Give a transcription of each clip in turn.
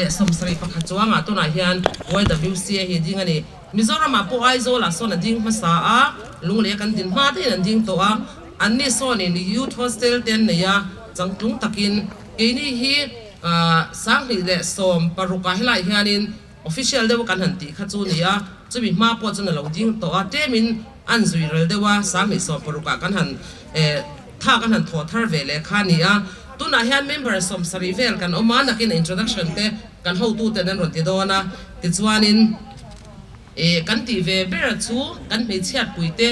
leh 71 chuangah tunah hian YWCA hi ding a ni. Mizoramah pawh Aizawlah sawn a ding hmasa a, Lunglei kan din hma daihin an ding tawh a, anni sawnin Youth Hostel te an nei a, changtlung takin keini hi 2016ah helaiah hianin official deuh kan han tih kha chu ni a, chumi hma pawh chuan a lo ding tawh a, tlemin an zui rel deuh a, 2016ah kan han tha kan han thawh thar ve leh kha a ni a, tunah hian member 70 vel kan awm a, nakin introduction te Kan hotuten an rawn ti dawn a, tichuanin eh kan tih ve ber chu kan hmeichhiatpuite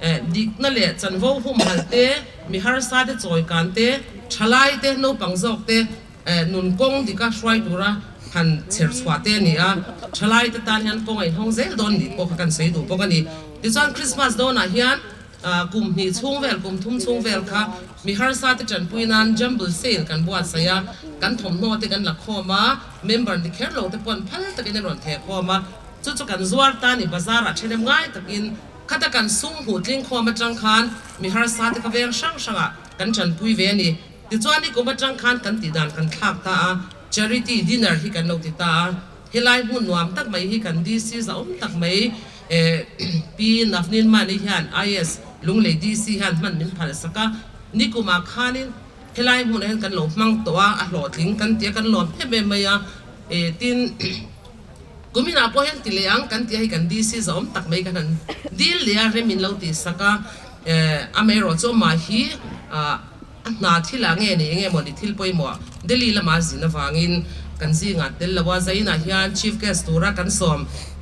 eh dikna leh chanvo humhalh te, mi harsa te chawi kan te, thalai te, naupang zawk te eh nun kawng dika hruai tura han chher chhuah te a ni a, thalai te tan hian kawng a inhawng zel dawn nih pawh kha kan sawi duh bawk a ni. Tichuan Krismas dawnah hian Kum hnih chhung vel, kum thum chhung vel kha mi harsa te tanpui nan jumble sale kan buatsaih a, kan thawmhnaw te kan la khawm a, member ni kher lo te pawn phal takin an rawn theh khawm a, chu chu kan zuar ta ni bazar ah thenem ngai takin khata kan sum hmuh tling khawm atang khan mi harsa te kha veng hrang hrang ah kan tanpui ve a ni. Tichuan ni kum atang khan kan tih dan kan thlak ta a, charity dinner hi kan lo ti ta a, helai hmun nuam tak mai hi kan DC zahawm tak mai Pi Navneen Mani hian IAS Lunglei DC hian hman min phal sak a, nikumah khanin helai hmunah hian kan lo hmang tawh a, a hlawhtling kan ti a, kan lawm em em mai a, tin kuminah pawh hian ti leh ang kan ti a, hei kan DC zahawm tak mai kan han dil leh a, rem in lo tih sak a, amaherawh chu amah hi a hna thilah nge ni enge maw ni thil pawimawh Delhi lama zin avangin kan zingah tel lo a, Zainah hian Chief Guest tura kan sawm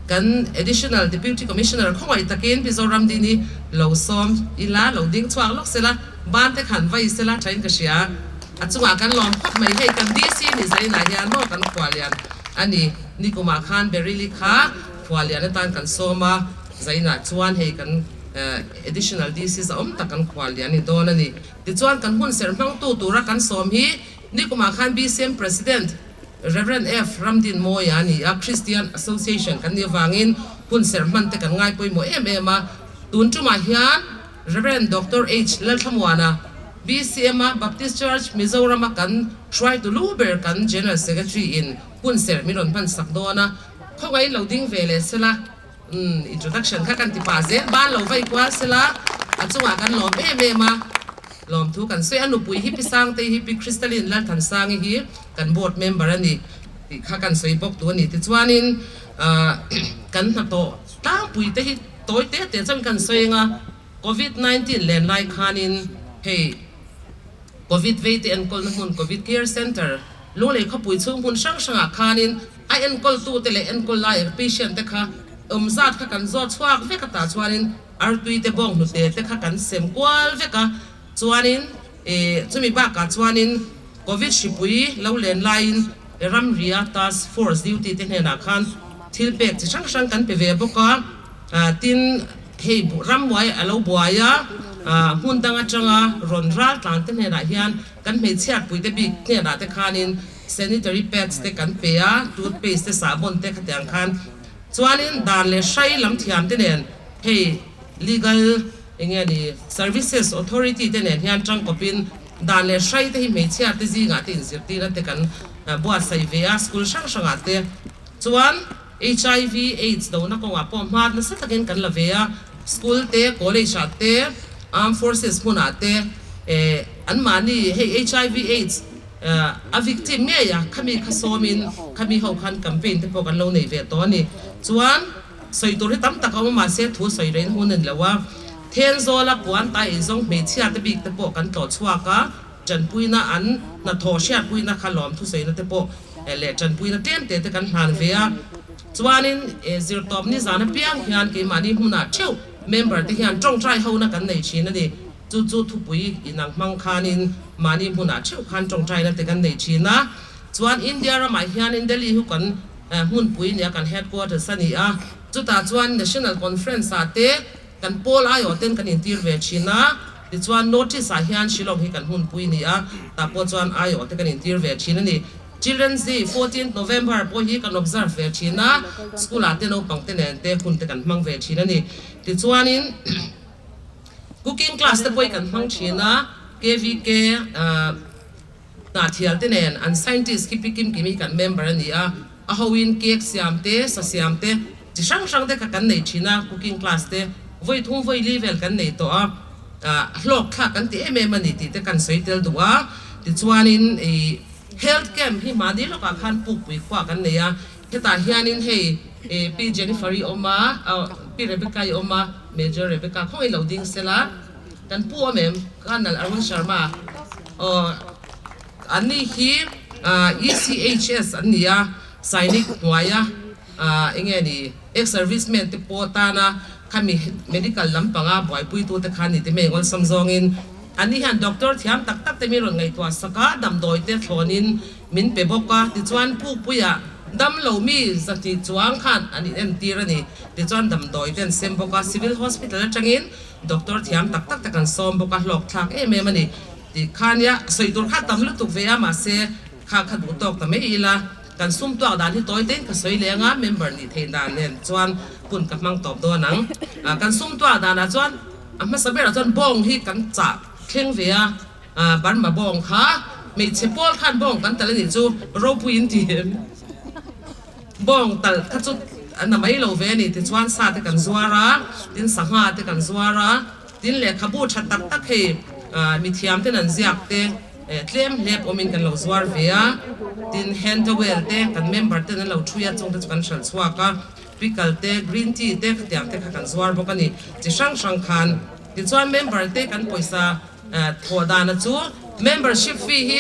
kan Additional Deputy Commissioner khawngaih takin Mizoram dini lo sawm ila lo ding chhuak lawk sela ban te khan vai sela thain ka hria a chungah kan lawm khawp mai hei kan DC ni Zainah hian maw kan khualian a ni nikumah khan Baryli kha khualian atan kan sawm a Zainah chuan hei kan Additional DC zahawm tak kan khual lian ni dawn a ni. Tichuan kan hun serh hmangtu tura kan sawm hi nikumah khan BCM President Rev. F. Ramdin Mawia a ni a, Christian Association kan nih avangin hun serh hman te kan ngai pawimawh em em a. Tun tumah hian Rev. Doctor H. Lalthlamuana, BCM a Baptist Church Mizoram a kan hruaitu lu ber kan General Secretary in hun serh min rawn hman sak dawn a, khawngaihin lo ding ve leh sela. Umm introduction kha kan ti pah zel ban lo vai kual sela a chungah kan lawm em em a, lawmthu kan sawi a nupui hi Pi Sangtei hi Pi Crystalline Lalthansangi hi kan board member a ni tih kha kan sawi bawk duh a ni. Tichuanin ah kan hnathawh tlangpui te hi tawi te te chuan kan sawi anga Covid 19 len lai khanin hei Covid veite enkawlna hmun Covid Care Centre Lunglei khawpui chhung hmun hrang hrangah khanin A enkawltute leh enkawl lai patient te kha awm zat kha kan zawt chhuak vek a tah chuanin artui te bawng hnute te kha kan sem kual vek a, chuanin ih chumi bakah chuanin Covid hripui lo len laiin ramria task force duty te hnenah khan thil pek chi hrang hrang kan pe ve bawk a, tin hei rammuai a lo buai a, hmun dang atanga rawn ral tlan te hnenah hian kan hmeichhiatpui te bik hnenah te khanin Sanitary pads te kan pe a, toothpaste te sahbawn te khatiang khan. Chuanin dan leh hrai lam thiam te nen hei legal eng nge ni services authority te nen hian tangkawpin dan leh hrai te hi hmeichhia te zingah te inzirtirna te kan buatsaih ve a school hrang hrangah te. Chuan HIV aids dona kawngah pawh hma nasa takin kan la ve a, school te, college ah te, armed forces hmunah te eh anmahni hei HIV aids A victim ngei a, khami kha sawmin khami ho khan campaign te pawh kan lo nei ve tawh a ni. Chuan sawi tur hi tam tak a awm a, mahse thu sawi reng hun a ni lo a. Thenzawl a puan tai eizawng hmeichhia te bik te pawh kan tlawh chhuak a, tanpuina an hnathawh hriatpuina kha lawm thusawiina te pawh leh tanpuina tlem te te kan hlan ve a. Chuanin zirtawp nizan apiang hian keimahni hmunah theuh member te hian tawngtai hona kan nei thin a ni. Chu chu thupui inang hmang khanin mahni hmunah theuh khan tawngtaina te kan nei thin a. Chuan India ramah hianin Delhi hu kan hmunpui nia kan headquarters a ni a. Chutah chuan National Conference ah te kan pawl aiawh ten kan intir ve thin a. Tichuan North East ah hian Shillong hi kan hmunpui ni a, tah pawh chuan aiawh te kan intir ve thin a ni. Children's Day 14th November pawh hi kan observe ve thin a, school ah te naupang te nen te hun te kan hmang ve thin a ni. Tichuanin. Cooking class te pawh hi kan hmang thin a, KVK Hnahthial te nen an scientist khi Pi Kim Kimi kan member a ni a, a hoin cake siam te, sa siam te, chi hrang hrang te kha kan nei thin a, cooking class te vawi thum vawi li vel kan nei tawh a, hlawk thlak kan ti em em a ni tih te kan sawi tel duh a, tichuanin ih health camp hi mahni lawkah khan pukpui khua kan nei a, hetah hianin hei Pi Jennifer-i awm a, Pi Rebecca-i awm a, Major Rebecca khawngaih lo ding sela kan pu awm em? Colonel Arun Sharma. Aw, anni hi ECHS an ni a, Sainik hnuaia eng nge ni, ex-servicemen te pawh tana khami medical lampanga buaipuitute kha ni te mai awlsam zawngin anni hian doctor thiam tak tak te min rawn ngaihtuah sak a, damdawi te thlawnin min pe bawk a, tichuan Pukpuia damlo mi zahnih chuang khan an inentir a ni, tichuan damdawi te an sem bawk a, Civil Hospital atangin Doctor thiam tak tak te kan sawm bawk a, hlawk thlak em em a ni tih kha nia, sawi tur kha tam lutuk ve a, mahse kha kha duh tawk ta mai ila, kan sum tuak dan hi tawi tein ka sawi leng a, member nih theih dan nen chuan hun ka hmang tawp dawn ang. Kan sum tuak danah chuan a hmasa berah chuan bawng hi kan chah thleng ve a, Burma bawng kha hmeichhe pawl khan bawng kan talh a nih chu ropui in ti em? Bawng talh kha chu a na mai lo ve a ni. Tichuan sa te kan zuar a, tin sangha te kan zuar a, tin lehkhabu tha tak tak hei mithiam ten an ziak te tlem hlep awmin kan lo zuar ve a, tin hand towel te kan member ten an lo thui a, chung te chu kan hralh chhuak a, pickle te, green tea te khatiang te kha kan zuar bawk a ni. Chi hrang hrang khan tichuan member te kan pawisa Thawh dana chu membership fee hi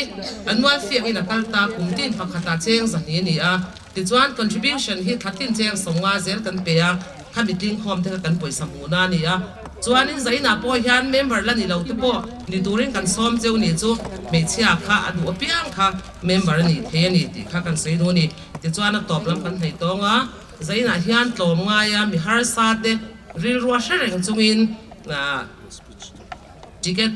annual fee angin a kal ta, kum tin pakhatah cheng zahnih a ni a. Tichuan contribution hi thla tin cheng sawmnga zel kan pe a, khami tlingkhawm te kha kan pawisa hmuhna a ni a. Chuanin zainah pawh hian member la ni lo te pawh ni turin kan sawm cheu ni chu hmeichhia kha a duh apiang kha member a nih thei a ni tih kha kan sawi duh a ni. Tichuan a tawp lam kan hnaih tawng a, zainah hian tlawm ngaia mi harsa te rilrua hre reng chungin Ticket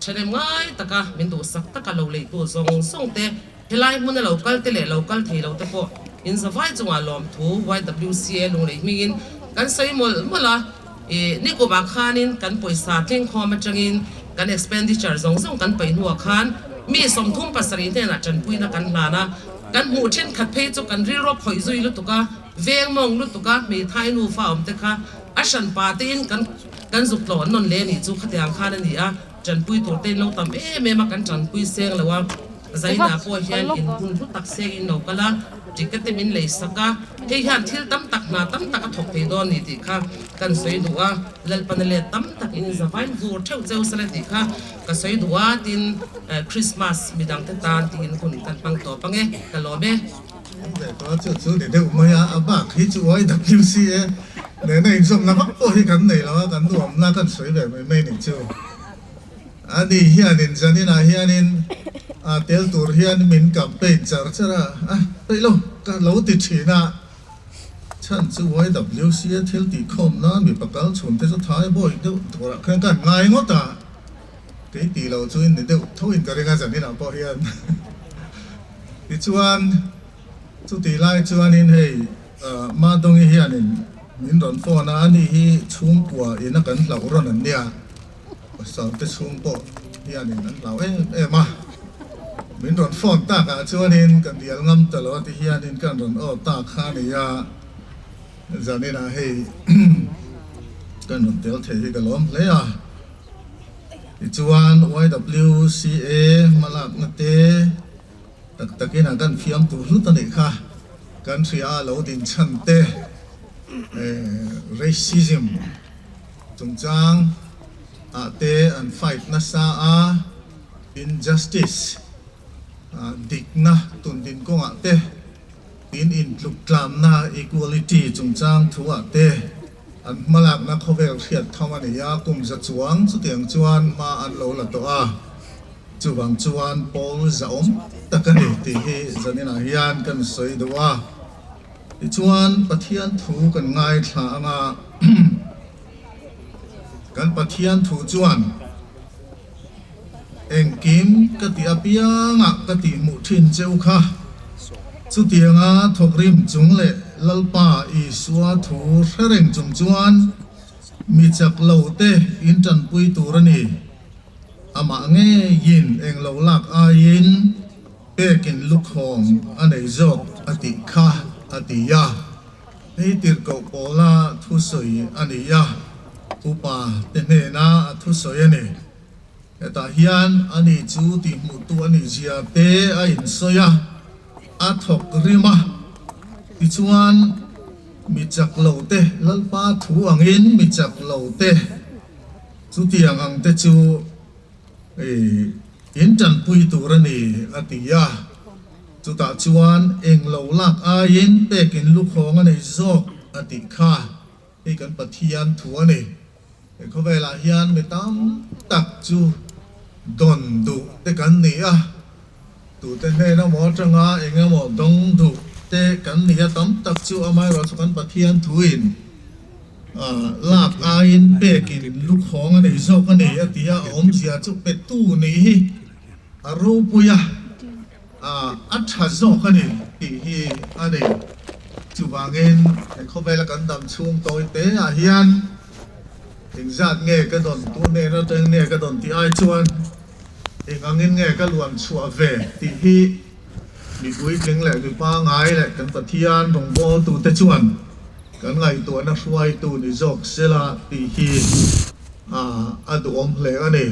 thenem ngai taka min duhsak taka lo leitu zawng zawng te, helai hmuna lo kal te leh lo kal thei lo te pawh in zavai chungah lawmthu YWCA lunglei hmingin kan sawi mawlh mawlh a. Ih, nikumah khanin kan pawisa tlingkhawm atangin kan expenditure zawng zawng kan paih hnuah khan mi 37 hnenah tanpuina kan hlan a, kan hmuh thenkhat phei chu kan rilru khawih zui lutuk a, veng mawng lutuk a, hmeithai nufa awm te kha a hranpa tein kan Kan zuk tlawh an nawn leh anih chu khatiang khan a ni a, tanpui tur te in lo tam em em a, kan tanpui seng lo a, Zaina pawh hian in hun hlu tak seng in lo kal a, ticket te min lei sak a, hei hian thil tam tak hna tam tak a thawk thei dawn ni tih kha kan sawi duh a, Lalpana let tam tak in zavain vur theuh cheu sala tih kha ka sawi duh a, tin Christmas midang te tan tiin hun kan hmang tawp ange, ka lawm e. Leh tawh a, chu chu ni deuh mai a, a bak hi chu YWCA nena inzawmna vak pawh hi kan nei lo a, kan nuamna kan sawi ve mai mai nih chu. Ani hianin zaninah hianin a tel tur hian min campaign char char a, a peih lo ka lo ti thin a, chhan chu YWCA thil tihkhawm nan mipa kal chhun te chu thai bawi deuh turah khan kan ngai ngawt a. Kei tih loh chu in ni deuh tho in ka ring a zaninah pawh hian. Tichuan chutih lai chuanin hei Madongi hianin min rawn phone a, ani hi chhungkua ina kan hlauh rawn an nia, pasal te chhung pawh hianin an hlau em em a. Min rawn phone takah chuanin ka dial ngam ta lo a ti hianin kan rawn aw tak kha a ni a, zaninah hei kan rawn tel thei hi ka lawm hle a. Tichuan YWCA hmalakna te tak takin a kan fiam tur hlut a nih kha. Kan hria a lo din chhan te racism chungchang ah te an fight nasa a, injustice dikna tun din kawngah te tin intluktlamna equality chungchang thu ah te An hmalakna khawvel hriat tham a ni a, kum za chuang chutiang chuan hma an lo la tawh a, chuvang chuan pawl zahawm tak a ni tih hi zaninah hian kan sawi duh a. Tichuan Pathian thu kan ngaithla ang a, kan Pathian thu chuan engkim ka tih apiangah ka tihhmuh thin cheu kha. Chutianga thawkrim chung leh Lalpa Isua thu hre reng chung chuan mi chak lo te in tanpui tur a ni. Amah ngeiin eng lo lak aiin. Pekin lukhawng a nei zawk a tih kha a ti a. Hei tirhkoh pawla thusawi a ni a, upa te hnena a thusawi a ni. Hetah hian ani chu tihhmuhtu a nih zia te a insawi a, a thawk rim a. Tichuan, mi chak lo te Lalpa thu angin mi chak lo te chutiang ang te chu in tanpui tur a ni a ti a. Chutah chuan eng lo lak aiin pekin lukhawng a nei zawk a tih kha. Hei kan Pathian thu a ni. He khawvelah hian mi tam tak chu dawn duh te kan ni a, tute hnen emaw atanga eng emaw dawng duh te kan ni a, tam tak chu amaherawh chu kan Pathian thuin lak aiin pekin lukhawng a nei zawk a ni a ti a, a awmzia chu petu nih hi a ropui a. A tha zawk a ni tih hi a ni. Chuvangin he khawvela kan dam chhung tawi te ah hian engzat nge ka dawn tu hnen atang nge ka dawn tih ai chuan eng angin nge ka luan chhuah ve tih hi mi puitling leh mi pangai leh kan Pathian rawngbawltu te chuan kan ngaihtuahna hruaitu ni zawk sela tih hi a duhawm hle a ni.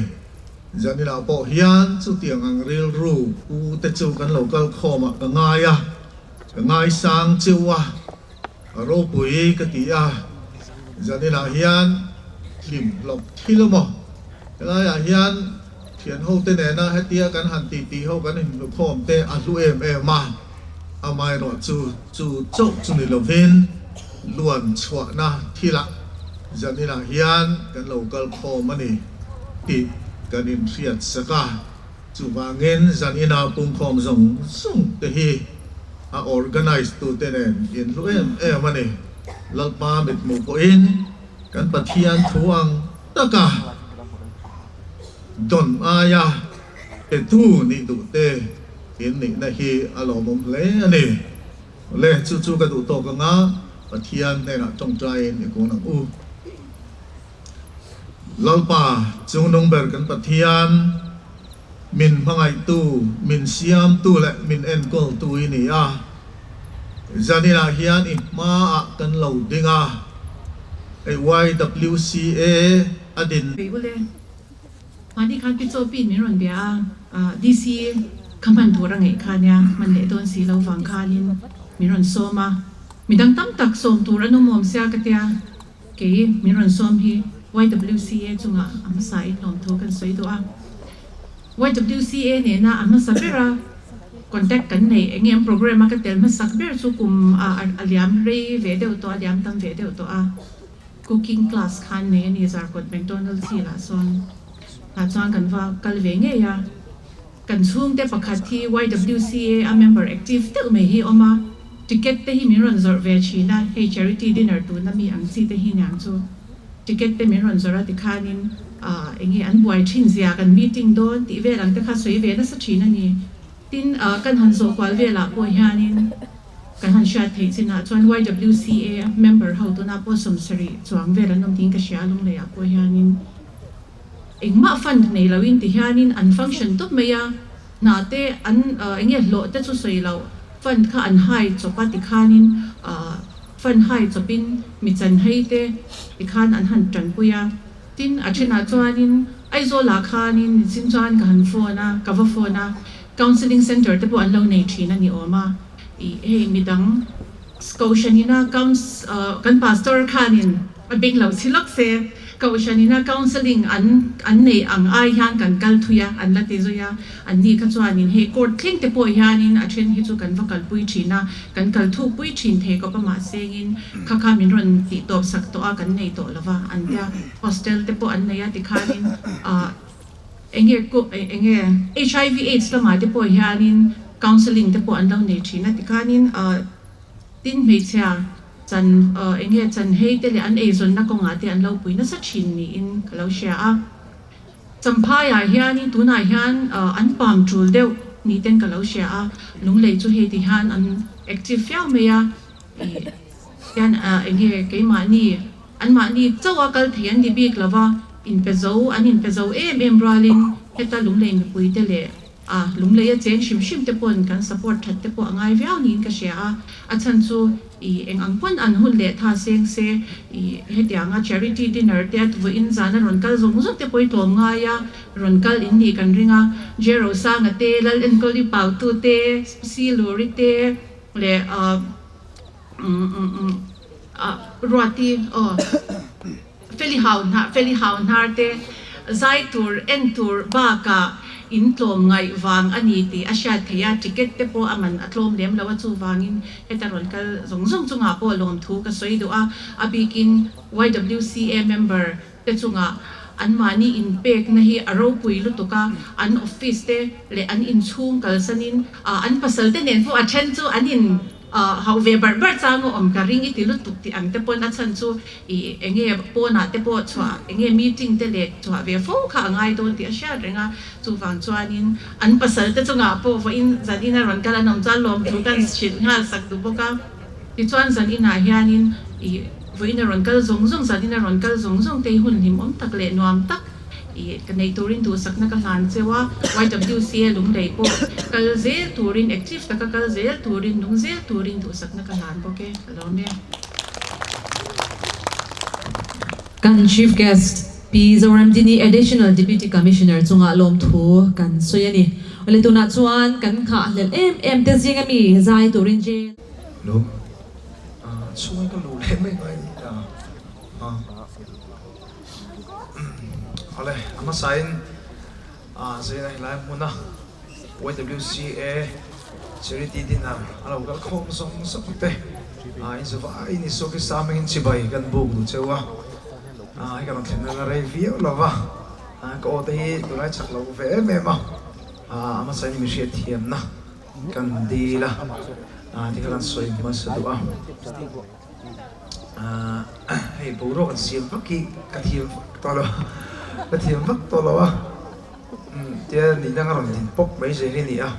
Zaninah pawh hian chutiang ang rilru pu te chu kan lo kal khawmah ka ngai a, ka ngaisang cheu a, a ropui ka ti a. Zaninah hian hlim hlawp thil emaw helaiah hian thian ho te nena hetia kan han titi ho kan inhmu khawm te a hlu em em a, amaherawh chu chu chauh chu ni lovin luan chhuahna thilah zaninah hian kan lo kal khawm a ni. Tih kan inhriat sak a, chuvangin zanina pungkhawm zawng zawng te hi a organise tute nen inhlu em em a ni. Lalpa mithmuh pawhin kan Pathian thu ang taka dawn aia petu nih duh te innihna hi a lawmawm hle a ni. Le, chu chu ka duh tawk anga Pathian hnenah tawngtaiin i kun ang u. Lalpa, Chungnung ber kan Pathian, min hmangaihtu, min siamtu leh min enkawltu i ni a. Zaninah hian i hmaah kan lo ding a, hei YWCA a din. Kei ule, mahni khan pi chaw pin min rawn bia a, DC kha hman tur a ngeih kha nia, hman leh dawn si lo vang khanin min rawn sawm a, midang tam tak sawm tur an awm awm sia ka tia. Kei min rawn sawm hi YWCA chungah a hmasa in lawmthu kan sawi duh a. YWCA nena a hmasa bera contact kan neih eng em program a ka tel hmasak ber chu kum a a liam rei ve deuh tawh a, liam tam ve deuh tawh a. Cooking class khan nei a ni Zarkawt McDonald's hi lah sawn tah chuan kan va kal ve ngei a. Kan chhungte pakhat hi YWCA a member active deuh mai hi awm a, ticket te hi min rawn zawrh ve thin a, hei charity dinner tuna mi ang chi te hi niang chu ticket te min rawn zawrh a tikhanin ah enge an buai thin zia kan meeting dawn tih vel ang te kha sawi ve nasa thin a ni. Tin ah kan han zawh kual velah pawh hianin kan han hriat theih chinah chuan YWCA member ho tuna pawh sawmsarih chuang vel an awm tiin ka hria a lungleiah pawh hianin. Engmah fund nei loin ti hianin an function tawp mai a, hna te an eng nge hlawh te chu sawi loh fund kha an hai chawp a tikhanin fund hai chawpin mi chanhei te tikhan an han tanpui a. Tin, a thenah chuanin Aizawlah khanin nichin chuan ka han phone a, ka va phone a, counselling centre te pawh an lo nei thin a ni awm a, ih hei midang Kohhranina kan pastor khanin a beng lo chi lawk se, Kohhranina counselling an an neih ang ai hian kan kal thui a, an la ti zui a, an ni kha chuanin hei court thleng te pawh hianin a then hi chu kan va kalpui thin a, kan kal thukpui thin thei kawp a mahsengin kha kha min rawn tih tawp sak tawh a, kan nei tawh lo va an tia, hostel te pawh an nei a tikhanin ah enge enge HIV aids lamah te pawh hianin counselling te pawh an lo nei thin a tikhanin ah. Tin hmeichhia chan eng nge chan hei te leh an eizawnna kawngah te an lo pui nasa thin niin ka lo hria a. Champhaiah hianin tunah hian an pam tul deuh ni ten ka lo hria a, Lunglei chu hei ti hian an active viau mai a, ih hian eng nge keimahni anmahni chauha kal thei an ni bik lova, inpe zo an inpe zo em em rualin heta Lunglei mipuite leh. A lunglei a cheng hrim hrim te pawn kan support that te pawh a ngai viau niin ka hria a, a chhan chu i eng ang pawn an hun leh tha seng se i hetianga charity dinner te a vawiin zana rawn kal zawng zawng te pawh i tlawm ngai a, rawn kal in nih kan ring a, Jero Sanga te, Lal Enkawli Pautu te, Siluri te leh Ruati aw Feli hau hna Feli hau hnar te zai tur en tur bakah in tlawm ngaih vang a ni tih a hriat theih a, ticket te pawh a man a tlawm lem lo a, chuvangin heta rawn kal zawng zawng chungah pawh lawmthu ka sawi duh a, a bikin YWCA member te chungah anmahni inpekna hi a ropui lutuk a, an office te leh an inchhung kalsanin an pasal te nen pawh a then chu an in hauh ve barh barh chang a awm ka ring i ti lutuk tih ang te pawn a chhan chu i enge pawnah te pawh chhuah enge meeting te leh chhuah ve fo kha a ngai dawn tih a hriat reng a, chuvang chuanin an pasal te chungah pawh vawiin zan ina rawn kal an awm chuan lawmthu kan hrilh nghal sak duh bawk a. Tichuan zan inah hianin i vawiin a rawn kal zawng zawng, zan ina rawn kal zawng zawng te hi hun hlimawm tak leh nuam tak i ka nei turin duhsakna ka hlan cheu a, YWCA Lunglei pawh kal zel turin, active taka kal zel turin, nung zel turin duhsakna ka hlan bawk e, ka lawm e. Kan Chief Guest Pi Zoramdini Additional Deputy Commissioner chungah lawmthu kan sawi a ni. Awle tunah chuan kan nghahhlelh em em te zinga mi zai turin jail. Lo chhunga ka luh leh mai mai ta a. Awle a hmasain zaina helai hmuna YWCA Charity Dinner a lo kal khawm zawng zawng te inzawh in Isua Krista hmingin chibai kan buk duh cheu a. Hei ka rawn thlen nana rei viau lo va, ka aw te hi tunlai chak lo ve em em a, a hmasain mi hriatthiamna kan dil a, tikha kan sawi hmasa duh a. Hei boruak an siam vak hi ka thiam vak tawh lo a, ka thiam vak tawh lo a, tia nihna ka rawn din pawp mai zel hi a ni a.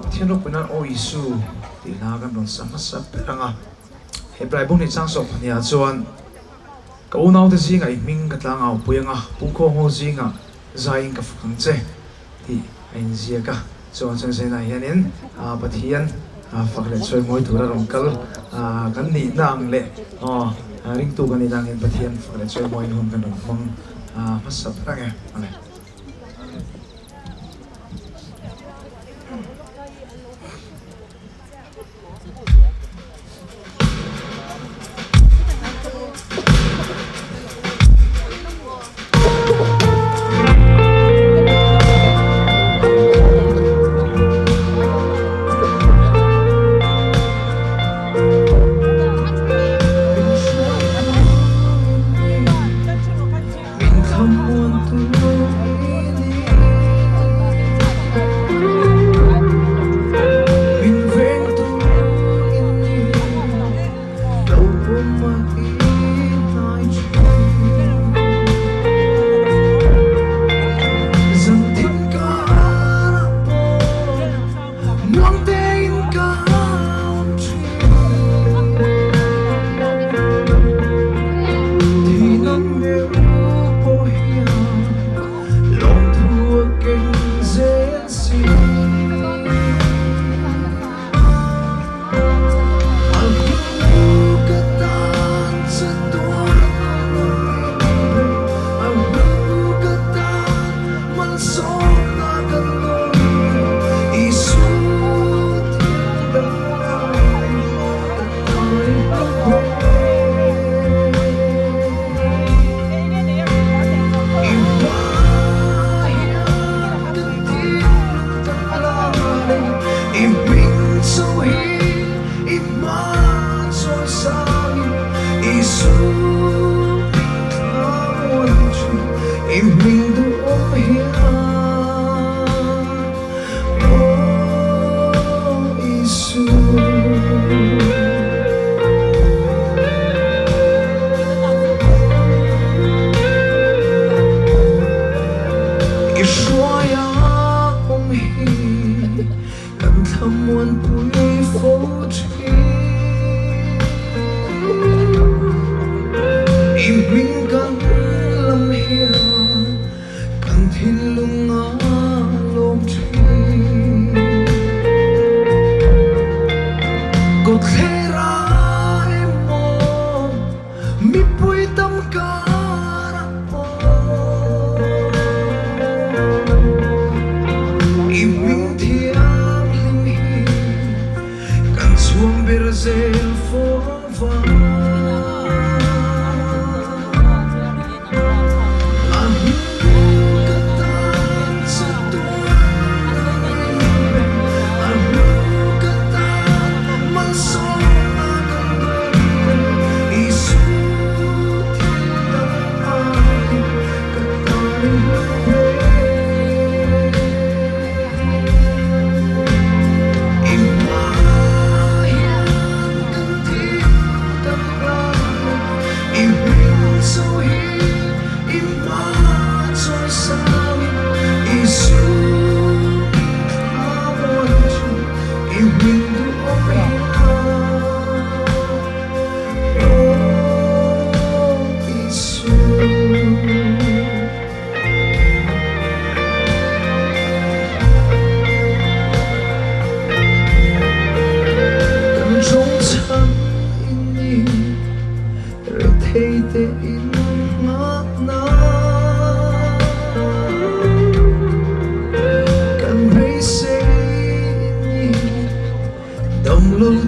Pathian ropuina Aw Isu tih hla kan rawn sa hmasa ber ang a. Hebrai bu hnih chang sawh pahniha chuan, Ka unaute zingah i hming ka tlangau pui ang a, pungkhawngho zingah zaiin ka fak ang che, tih a inziak a. Chuan chuan Zainah hianin Pathian fak leh chawimawi tura rawn kal kan nihna ang leh ringtu kan nihna angin Pathian fak leh chawimawiin hun kan rawn hmang hmasa ber ang e. Amen.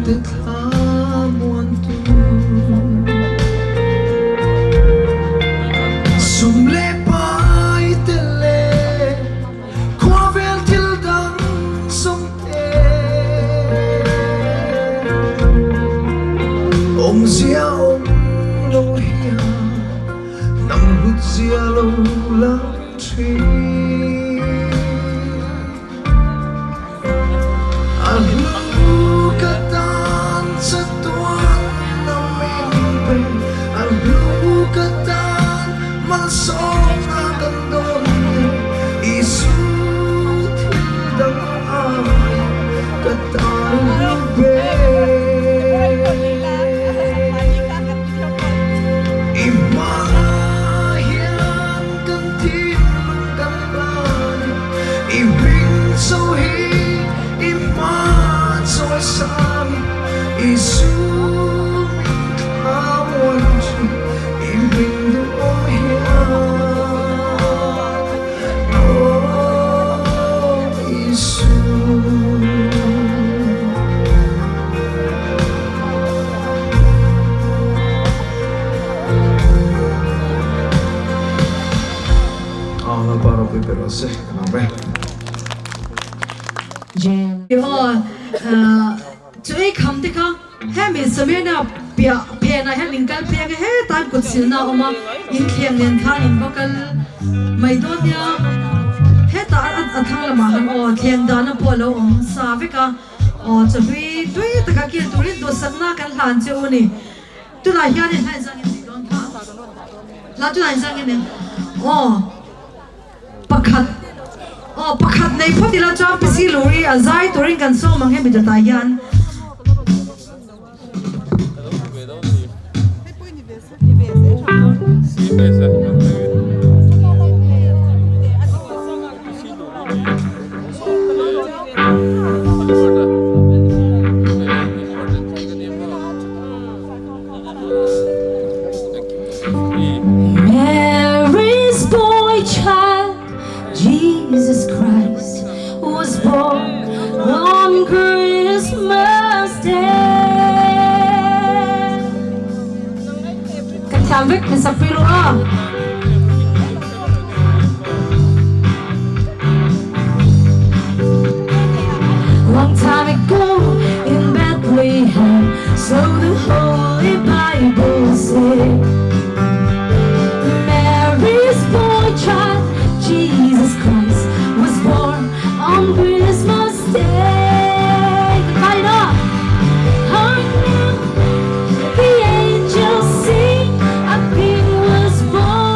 te thla muan tu Sum leh pai te leh khuavel thil dang zawng te Awmzia awm lo hian nang hlut zia lo lang thin. A hlu ka tan chatuan na min pe, a hlu ka tan malsawmna kan dawn te, Isu thil dang aiin ka tan hlu ber. I hmaah hian kan thinlung kan hlan i, I hming chu hi i hma chawi sang i, i sum in thla muan thin, i hming duhawm hian, aw Isu. Aw Lalpa ropui ber rawh se ka lawm e. Aw chu ei kham te kha hemi Samirna piah phenah hian min kal phei anga hetan kut silna a awm a, in thleng nen khan in va kal mai dawn nia, hetah a thlang lamah han aw thleng dahna pawh a lo awm sa vek a, aw chawhlui tui taka kil turin duhsakna kan hlan che u ni. Tunah hian in hla inzang in nei dawn kha. Hla tunah inzang in nei aw pakhat aw pakhat nei phawt ila chuan Pisi Luri a zai turin kan sawm ang hemi dawtah hian. Mary's boy child Jesus Christ was born on Christmas Day. Kan thiam vek min sak pui ru a. Long time ago in Bethlehem, so the Holy Bible say. Mary's boy child, Jesus Christ, was born on Christmas Day. Goodbye, no. Hark now, the angels sing, a king was born.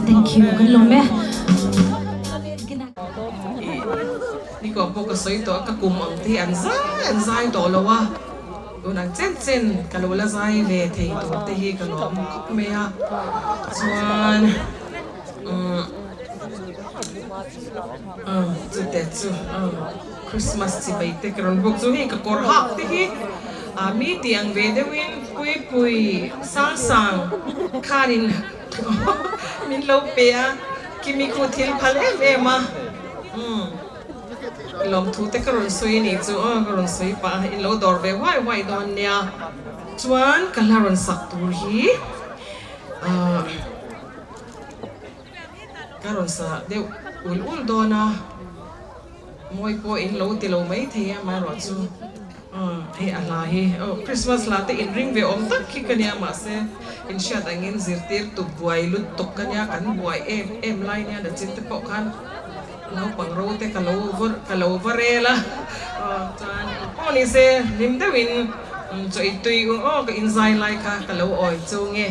Thank you kan lawm e. Ni ko pawh ka sawi tawh a, ka kum ang te hi an zai an zai tawh lo a, tun ang chen chen ka lo la zai ve thei tur te hi ka lawm khawp mai a, chuan umm chute chu Christmas chibai te ka rawn bawk chu hei ka kawr hak te hi mi tih ang ve deuhin Puipui Sangsang khanin min lo pe a, Kimi khu thil phal em em a, umm lawmthu te ka rawn sawi a nih chu aw ka rawn sawi pah a, in lo dawr ve huai huai dawn nia. Chuan ka hla rawn sak tur hi ahh ka rawn sa deuh ul ul dawn a, mawi pawh in lo ti lo mai thei a amaherawhchu. Hei a hla hi aw Christmas hla te inring ve awm tak khi ka nia mahse in hriat angin zirtir tu buai lut tuk ka nia kan buai em em lai nia nachin te pawh khan naupang ro te ka lo ka lo va rel a chuan pawh ni se hlim deuhin chaw i tui aw ka inzai lai kha ka lo awi chu nge.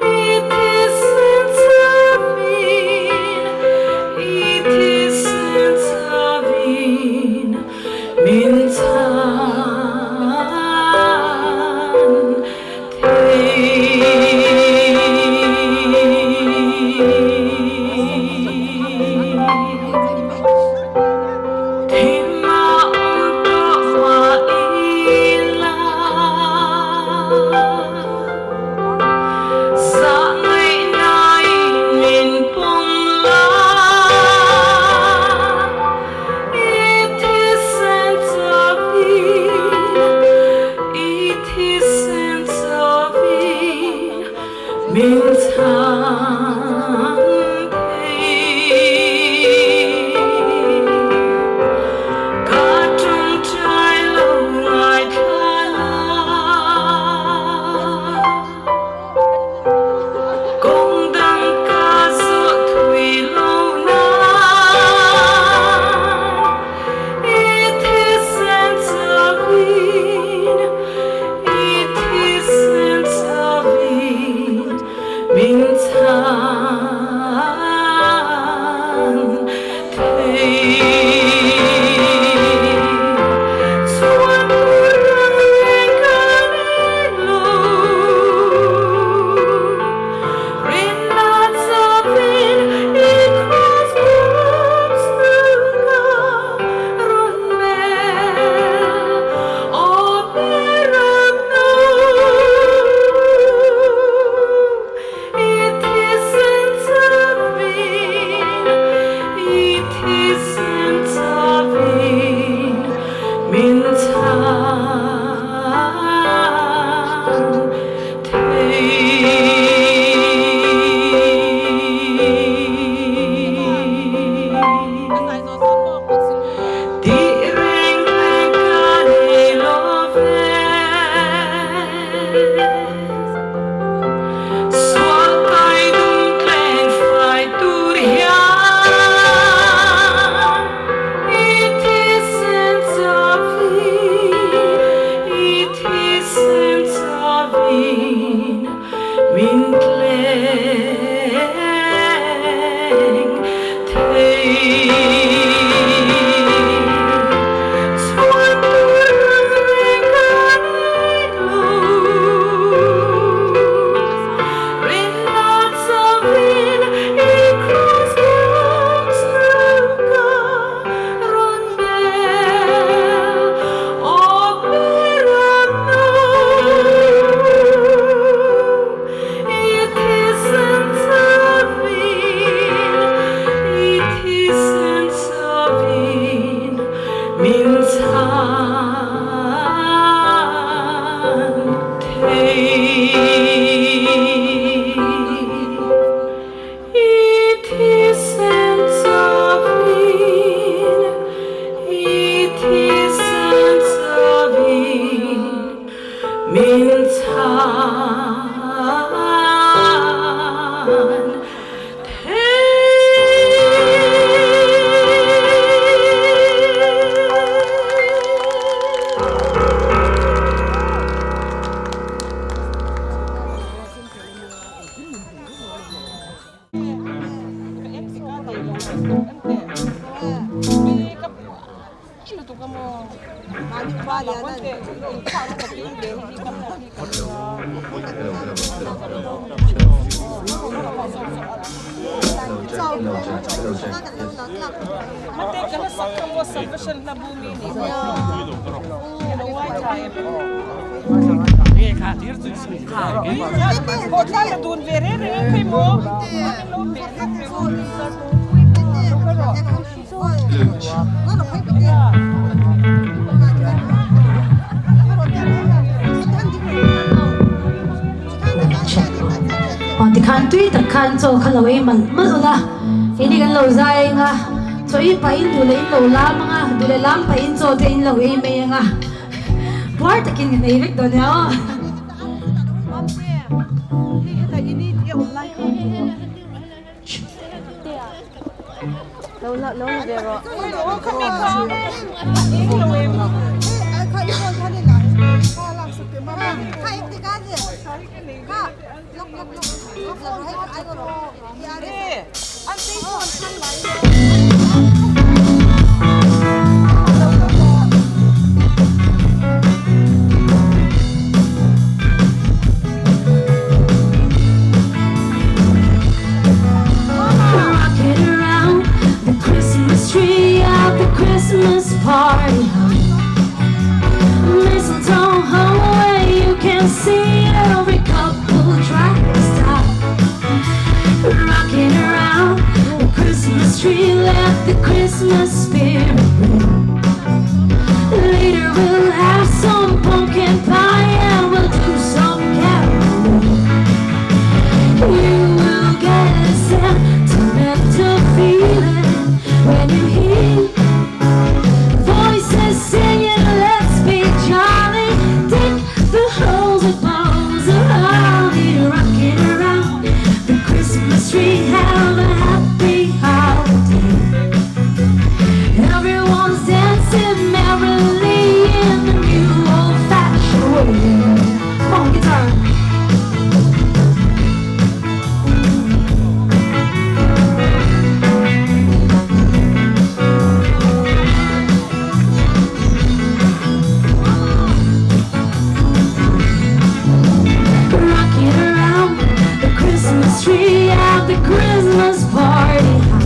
It is Min chhan thei. I thisen chawin, i thisen chawin min chhan Aw tikhan tui tak khan chaw kha lo ei malh malh ula keini kan lo zai eng a chaw ei pahin duh leh in lo lam ang a duh leh lam pahin chaw te in lo ei mai ang a puar takin kan ei vek dawn nia aw. Rocking around the Christmas tree at the Christmas party hop. Mistletoe hung where you can see every couple try to stop. Rocking around the Christmas tree, let the Christmas spirit ring. Later we'll have some pumpkin pie and we'll do some caroling. You will get a sentimental feeling when you hear voices singing, let's be jolly. Deck the halls with boughs of holly, rocking around the Christmas tree. Have a happy holiday. Everyone's dancing merrily in the new old-fashioned way. Come on, guitar. Rocking around the Christmas tree at the Christmas party hop.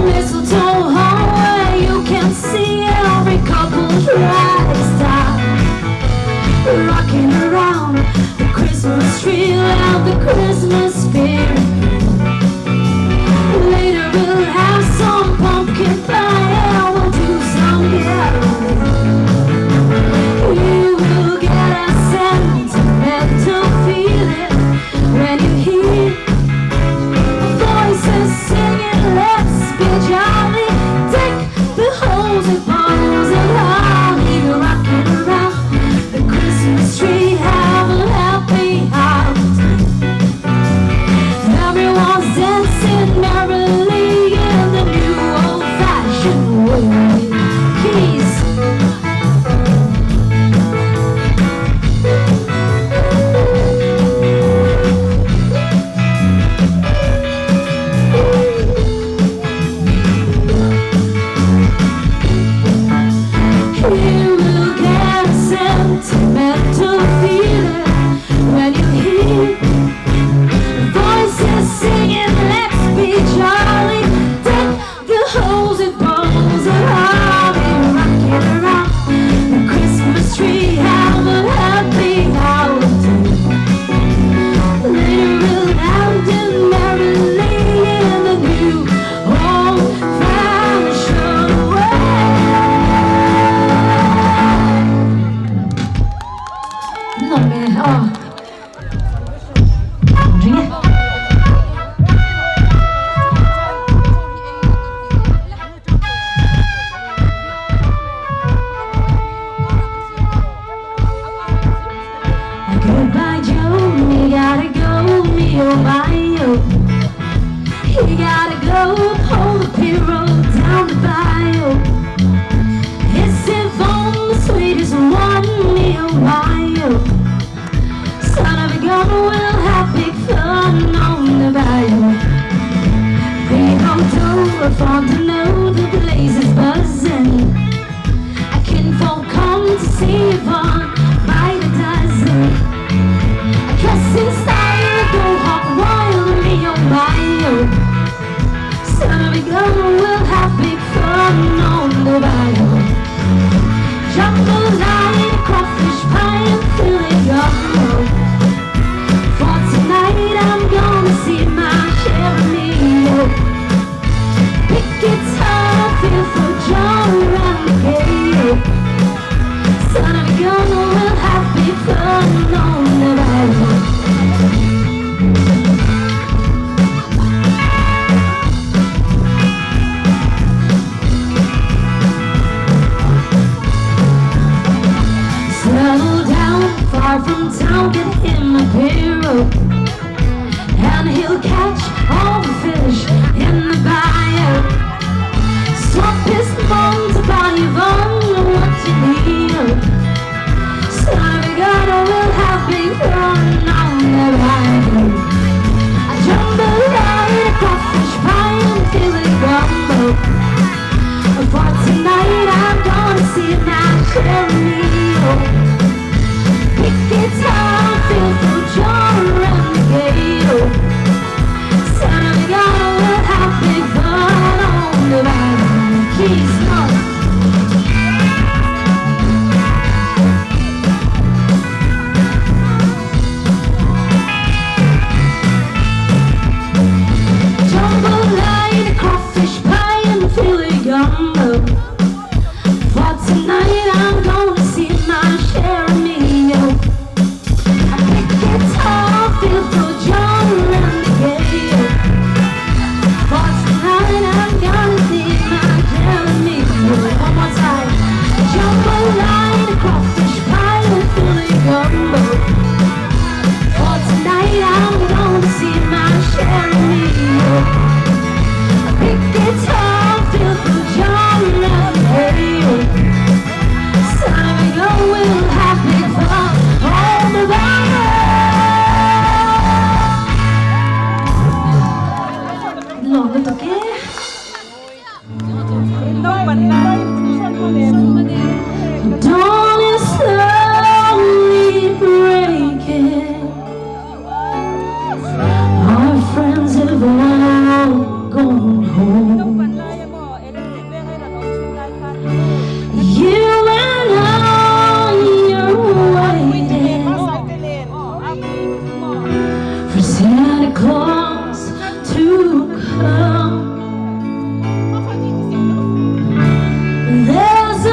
Mistletoe hung where you can see every couple try to stop. Rocking around the Christmas tree, let the Christmas spirit ring. Later we'll have some pumpkin pie and we'll do some caroling. You will get a sentimental feeling when you hear voices singing, let's be jolly. Deck the halls with boughs of holly, rocking around the Christmas tree. Have a happy holiday. Everyone's dancing merrily in the new old-fashioned way. Keys. You will get a sentimental feeling when you hear voices singing, let's be jolly. Deck the halls with boughs of holly. the bayou. Jambalaya, crawfish pie, and Philly gumbo. For tonight I'm gonna see my share of meal. Pick guitar, feel for John Renegade. Son of a gun, we'll have big fun on the bayou. Settle down far from town, get him a pirogue, and he'll catch all the fish in the bayou. Swap his mom to buy Yvonne what you need. Son of a gun, we'll have big fun on the bayou. A jambalaya, a crawfish pie, and Philly gumbo. For tonight I'm gonna see my share of meal. Pick guitar, feel for John Renegade. Son of a gun, we'll have big fun on the bayou. Keys, come on. Jambalaya, crawfish pie, and Philly gumbo. For tonight I'm gonna see my share of meal. I pick guitar, feel for John Renegade. For tonight I'm gonna see my share of meal. One more time. Jambalaya, crawfish pie, and Philly gumbo. For tonight I'm gonna see my share of meal. I pick guitar, feel for John Renegade. Son of a gun, we'll have big fun on the bayou. Lawm lutuk e. Dawn is slowly breaking. Our friends have all gone home. You and I are waiting for Santa Claus to come. There's a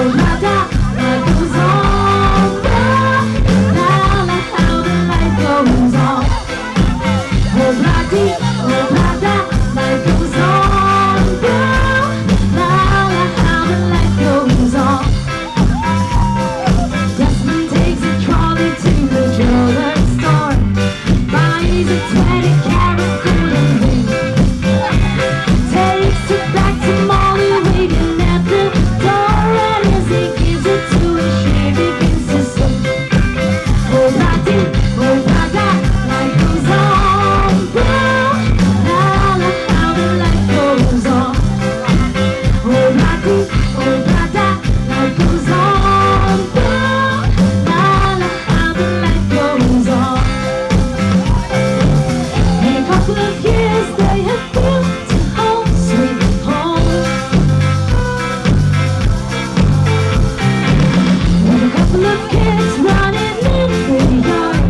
Oh, la da, life goes on. La la la, how the life goes on. Oh, la dee, oh, la da, life goes on. La la, how the life goes on. Desmond takes a trolley to the jeweler's store, buys a 20 carat golden ring, takes it back to Molly waiting at the door, and as he gives it to her, she begins to sing. Oh la dee, oh la da, life goes on. La la, how the life goes on. Oh la dee, oh la da, life goes on. La la, how the life goes on. In a couple of years they have built a home, sweet home. With a couple of kids running in the yard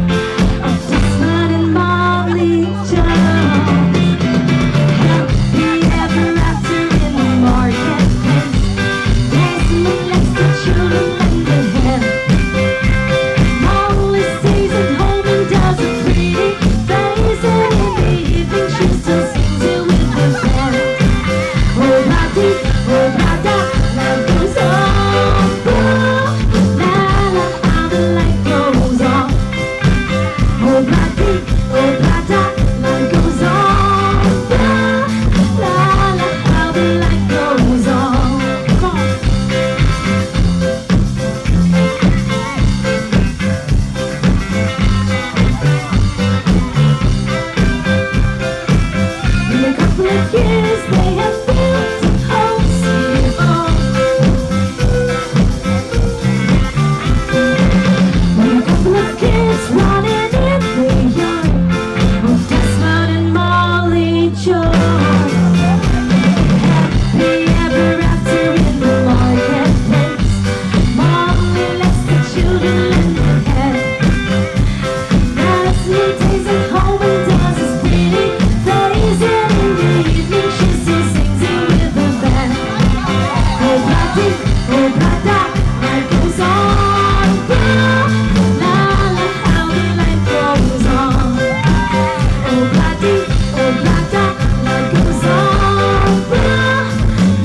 of Desmond and Molly Jones. Happy ever after in the marketplace. Desmond lets the children lend a hand. Molly stays at home and does a pretty face, and in the evening she still sings it with the band. Oh la dee, oh la da, life goes on. La la, how the life goes on. Oh la dee, oh la da, life goes on. La la, how the life goes on. Come on. In a couple of years they have built a home, sweet home. With a couple of kids running in the yard of Desmond and Molly Jones. Happy ever after in the marketplace. Molly lets the children lend a hand. Desmond takes it home and does his pretty face, and in the evening she still sings it with the band. Oh la dee, oh la da, life goes on. La la, how the life goes on. Oh la dee, oh la da, life goes on.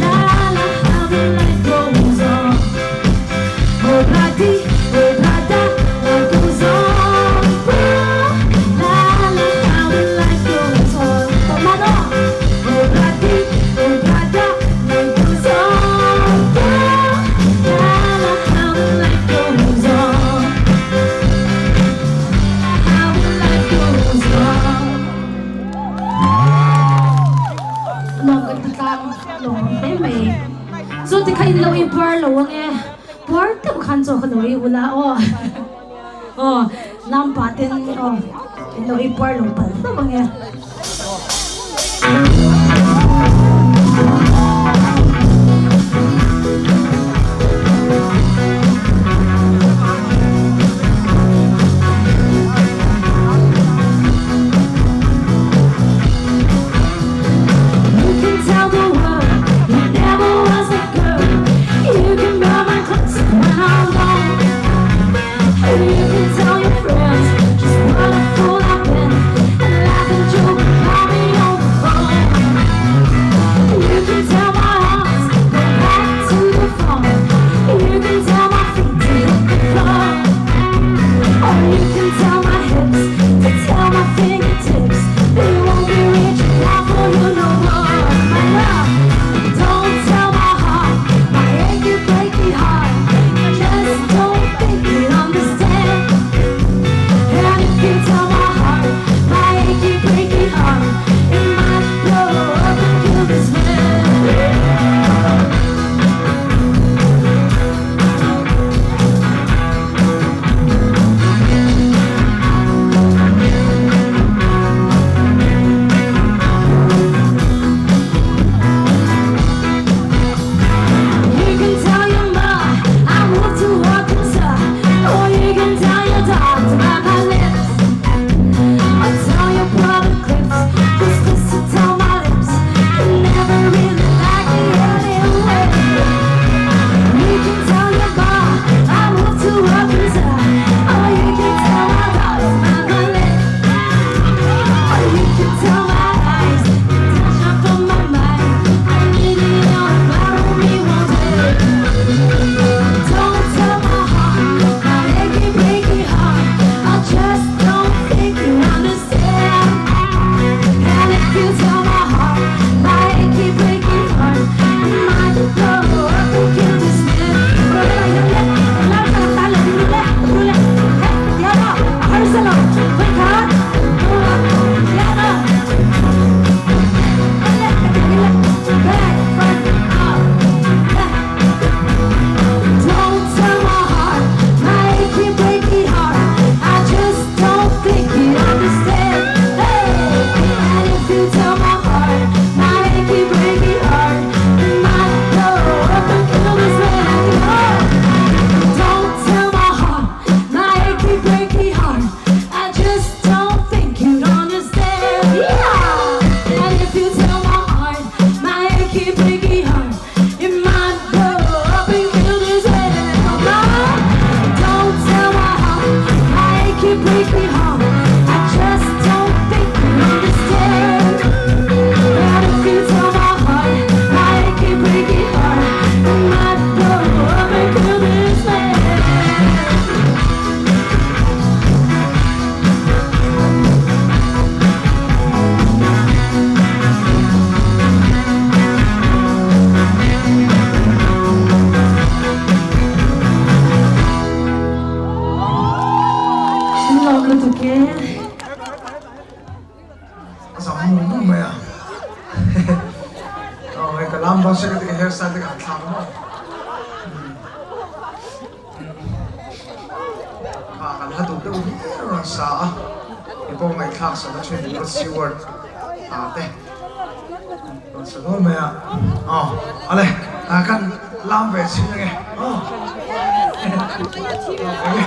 La la, how the life goes on. Oh la dee, oh la da, life goes on. La la, how the life goes on. Oh la dee, oh la da, life goes on. La la, how the life goes on. How the life goes on. Nuam kan ti tlang lawm hle mai. Chu ti kha in lo i puar lo ange, puar deuh khan chaw kha lo i ula aw. Aw, lam pah ten aw in lo i puar lo palh hlauh ange. You can tell the world you never was a girl. You can burn my clothes when I'm gone. You can tell your friends just what a fool I've been, and laugh and joke about me on the phone. e. A zam mung mung mai a. Aw hei ka lam dawn se ka ti ka hairstyle te ka han thlak a maw. Kha kan hla duh deuh hlir a rawn sa a, kei pawh ngaihthlak sak a then Rod Stewart a te rawn sa dawn mai a. Aw ale kan lam ve chhin ange aw. Enge.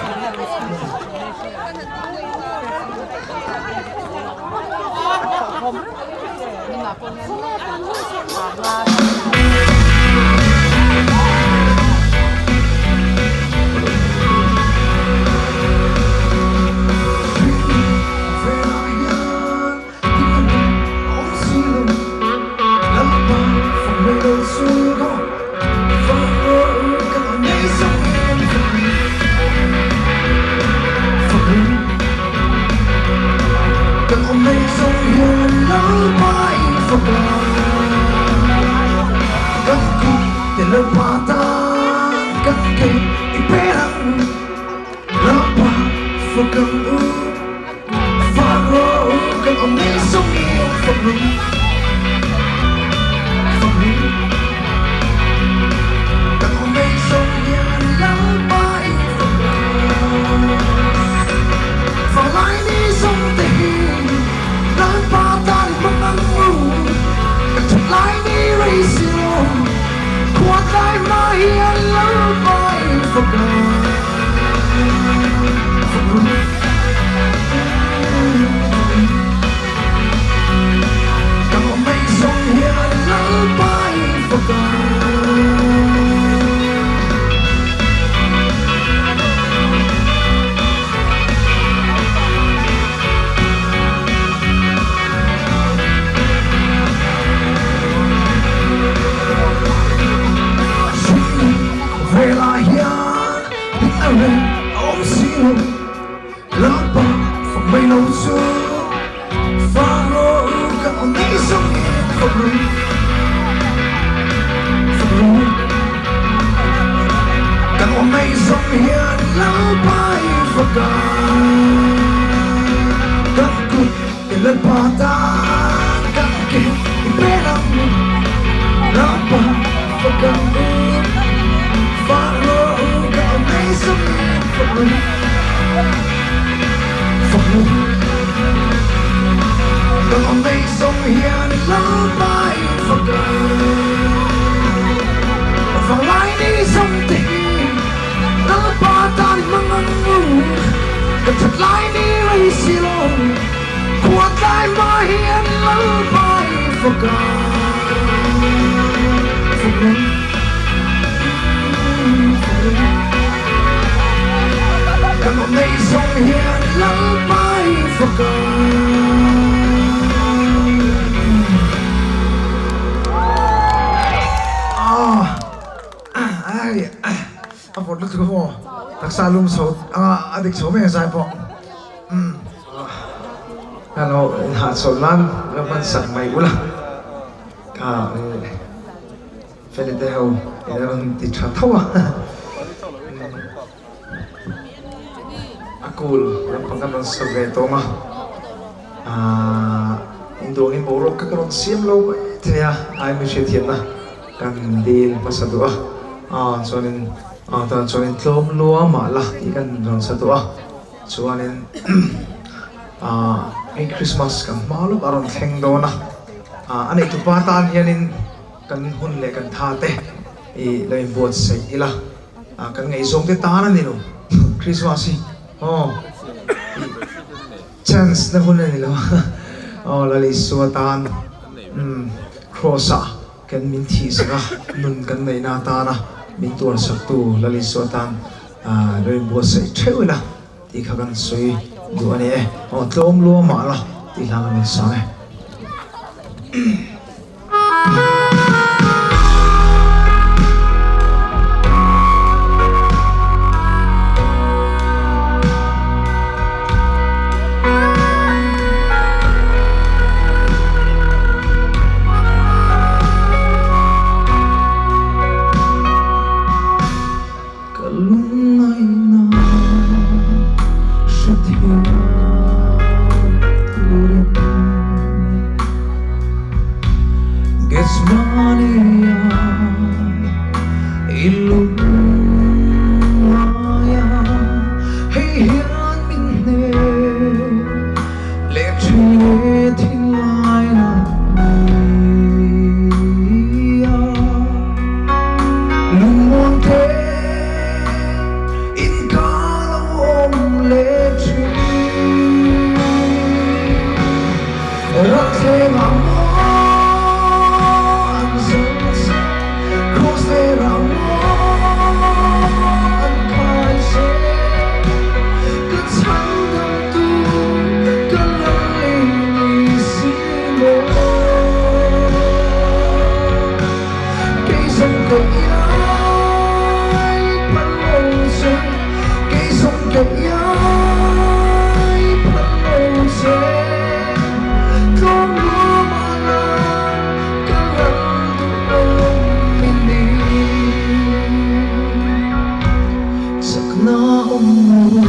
awm lo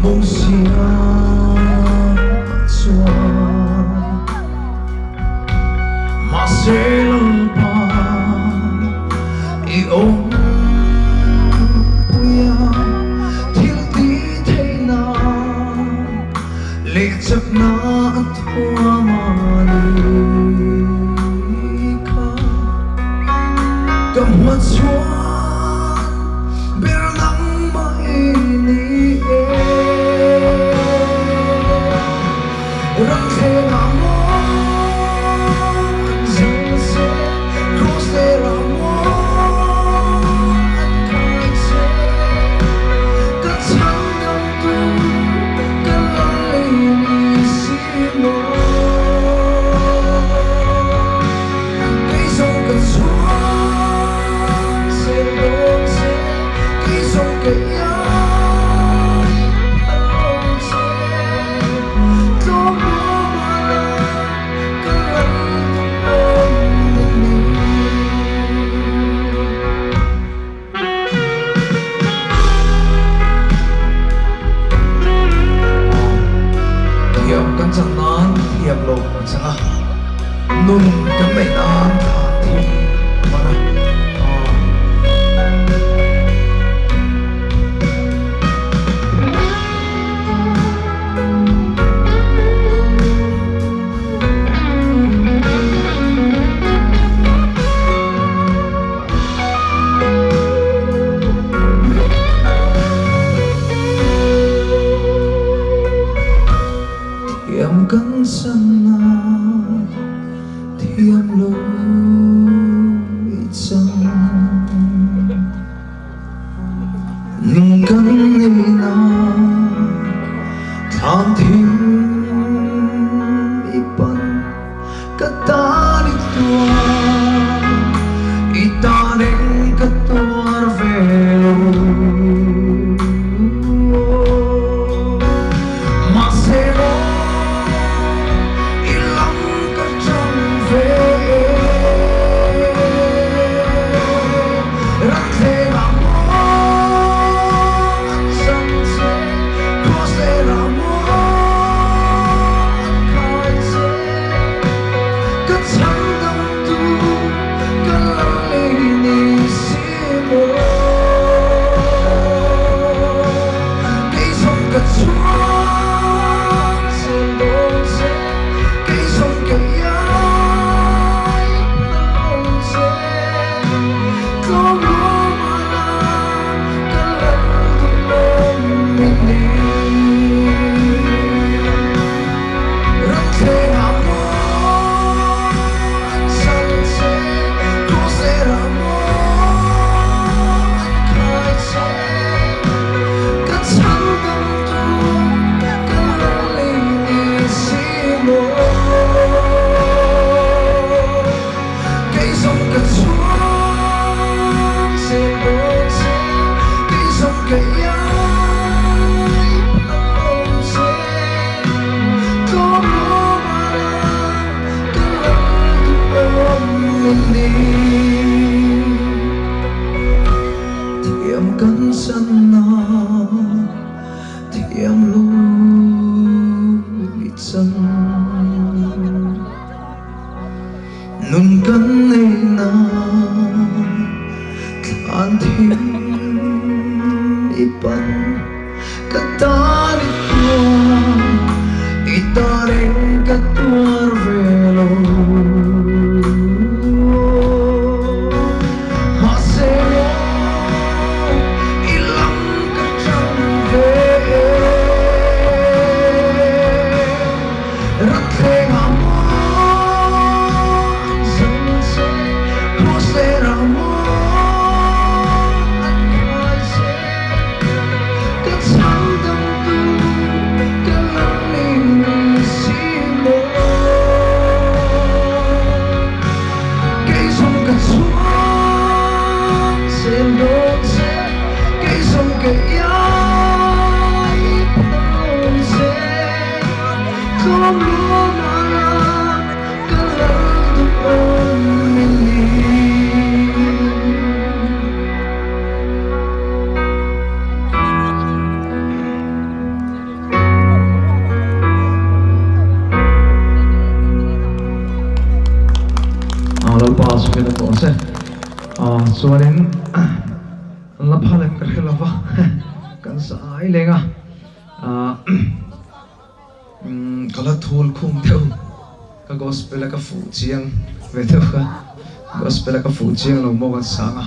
Mosia chuan Mahse Lalpa i awm puia thil ti theihna leh chakna a thuam a ni kha. Ka hmachhuan ber nangmah i ni e. Ramthleng ah maw an zang che, Cross ler ah maw an kai che, Ka chhandamtu ka lal i ni si maw. Kei zawng ka chhuang zel dawn che, Kei zawng ka iai phal lo che. Tlawm ruamana ka lal duh awm a ni. Thiam kan chan nan thiam lo kan chang a, nun kan neih nan thlan thim a hman a. Thiam kan san a, thiam lo i chang. Nun kan neihna thlan thim i pan ka tan i tuar, i tan eng ka tuar ve lo. Mahse maw i lam ka ṭang ve e. Ramthleng ah maw an zam che, Cross ler ah maw an khai che, Ka chhandamtu ka lal i ni si maw. Kei zawng ka chhuang zel dawn che, Kei zawng ka iai phal lo che. Tlawm ruamana ka lal duh awm i ni. Ramthleng ah maw an chal che, Cross ler ah maw an khai che, Ka chhandamtu ka lal i ni si maw. Kei zawng ka chhuang zel dawn che, Kei zawng ka iai phal lo che, Tlawm ruamana ka lal duh awm i ni. Thiam kan chan a, thiam lo i chan. Nun kan nei na thlan thim i pan ka tan i tuar i tan eng ka tuar ve lo Mahse maw i lam ka tang ve e. Ramthleng ah maw an zam che, Cross ler ah maw an khai che, Ka chhandamtu ka lal i ni Chuanin an la phal em ka hre lova kan sa ai leng a ka la thul khum deuh ka gospel a ka fuh chiang ve deuh kha gospel a ka fuh chiang lo maw kan sang a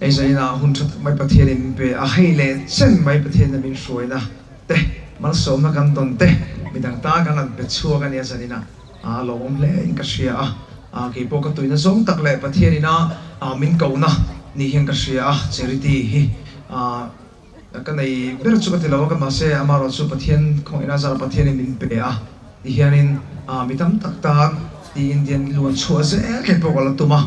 hei zanin ah hun tha tak mai Pathian in min pe a hei leh chen mai Pathian in min hruaina te malsawmna kan tawn te midang tan kan han pe chhuak a nia zanin ah. A lawmawm hle in ka hria a, a keipawh ka tuina zawng tak leh Pathian ina min kohna ni hian ka hria a, charity hi a ka nei ber chu ka ti lo a, mahse amaherawh chu Pathian khawngaihna zara Pathian in min pe a ti hianin mi tam tak tan tiin dian luan chhuah zel keipawh ka la tum a,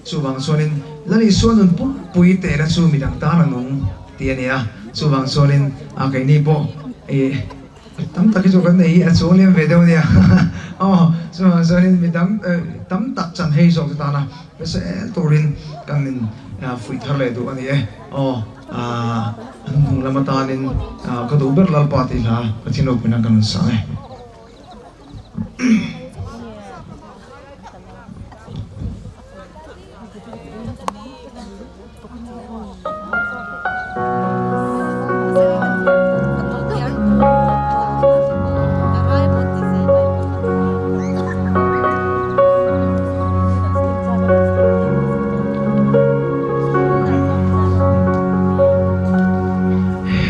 chuvang chuanin Lal Isua nun pumpui tehna chu midang tan a nung tih a ni a, chuvang chuanin keini pawh ih. Tam tak hi chu kan nei hi a chuang liam ve deuh a nia aw chuvang chuanin mi dang tam tak chan hei zawk te tana hmasa turin kan in fuih thar leh duh a ni e aw an hnung lam atanin ka duh ber Lalpa tih hla Pathian ropuina kan rawn sang e.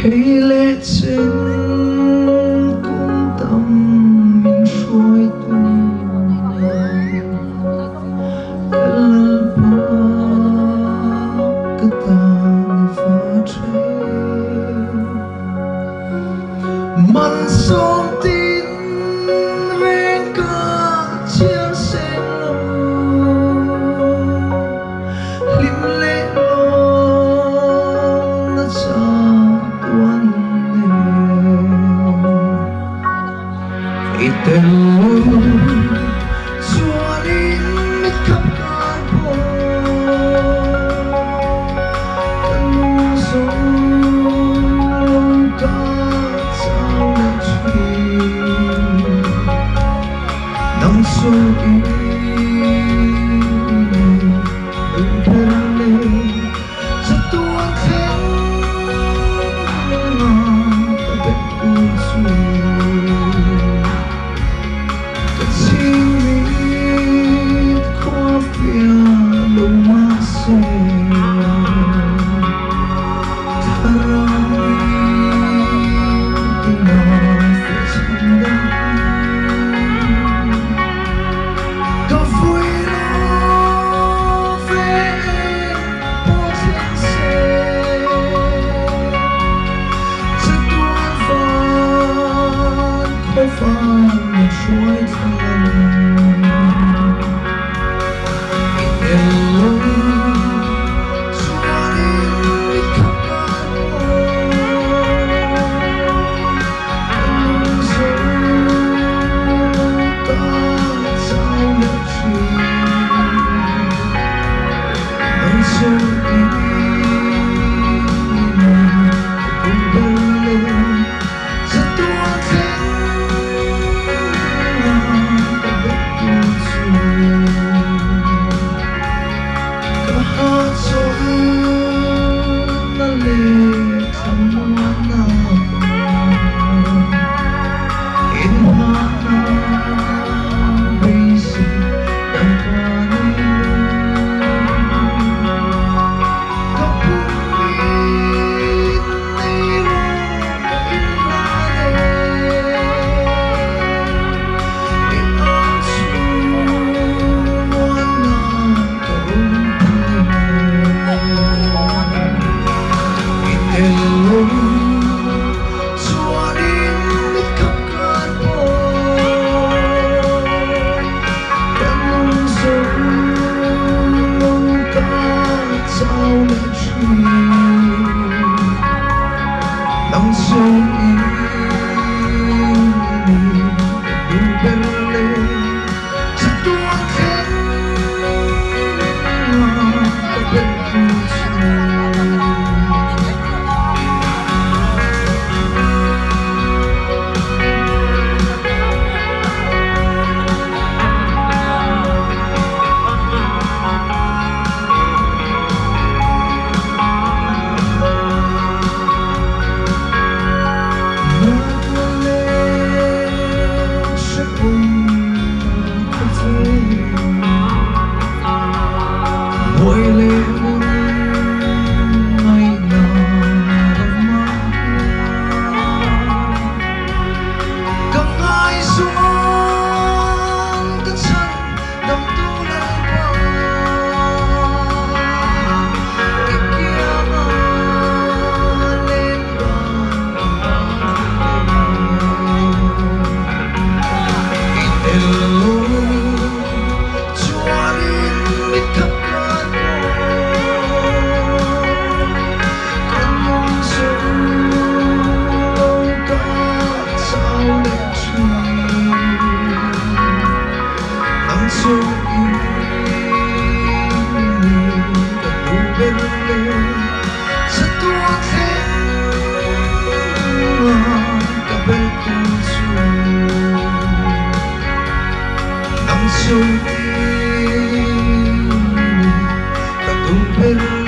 Hei leh chen kum tam min hruaitu. Ka Lalpa ka tan i va ṭhen. Malsawm tin reng ka chiar seng lo, hlim leh lawm na chatuan nen. I tel lo chuanin mit khap kar pawh ka nung zawng lo ka chau leh thin. Nang chu i duh ber leh chatuan thleng ka bet tur chu. Ka chhingmit khua fiah lo mahse thlarau in tina fiah chhan dang. Ka vui lo ve eng pawh thleng se chatuan van khawvan min hruai thlang. I tel lo chuanin mit khap kar pawh ka nung zo ta chau leh thin. Nang chu i ka duh ber leh chatuan thleng ka bet tur chu. Ka hahchawlhna leh thlamuanna inhahna beisei Lalpa nei lo. Ka pummin nei rawh ka inhlan e, i ang chhungmuanna ka rawn phal e. I tel lo chuanin mit khap kar pawh ka nung zo lo ka chau leh thin. Nang zawng i ni ka duh ber leh chatuan thleng ka belh tur chu.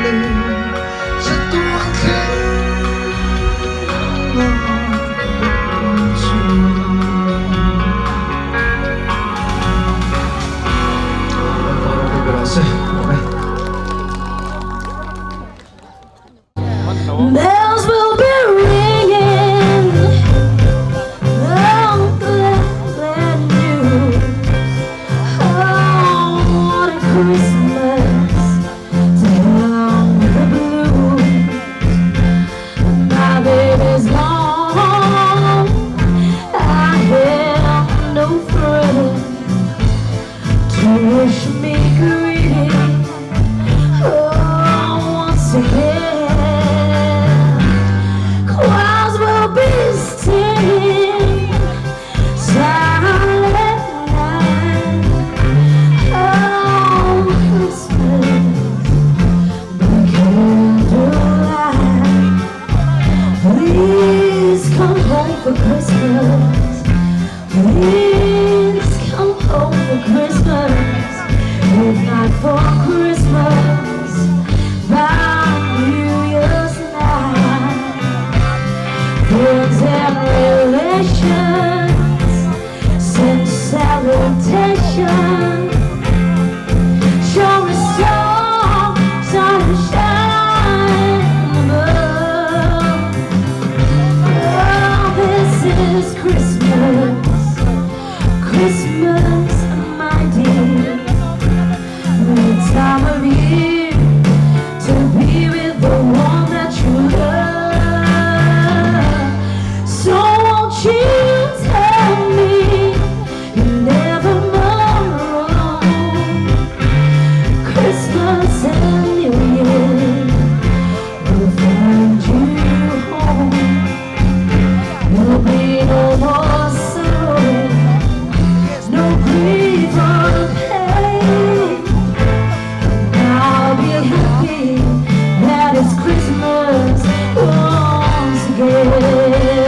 leh chatuan thleng a chuan. Bells will be ringing, oh, glad, glad news. Oh, what a Christmas to have the blues. My baby's gone, I have no friend to wish me greeting. Oh, once again, choirs will be singing, silent night. Oh, Christmas, by candlelight. Please come home for Christmas. Please come home for Christmas. If not for Christmas, by New Year's night. Friends and relations send salutations. Show us star, sunshine above. Oh, this is Christmas, Christmas, my dear. The time of year to be with the one that you love. So won't you tell me you never mourn Christmas and New Year will find you home. There'll be no more sorrow, no grief or pain. I'll be happy that it's Christmas once again.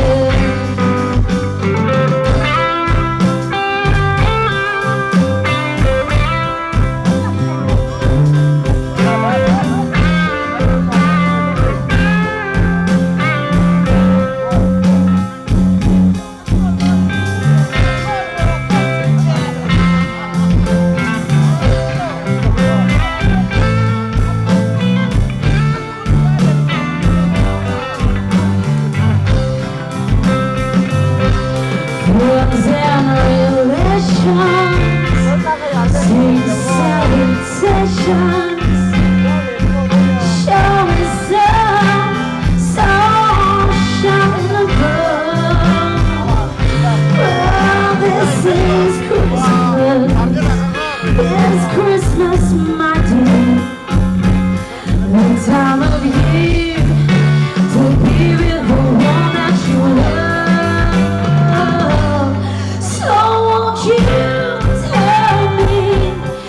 Friends and relations sing salutations. Show us some sunshine above. Well, this is Christmas. It's Christmas, my dear. The time of year to be with the one that you love. So won't you tell me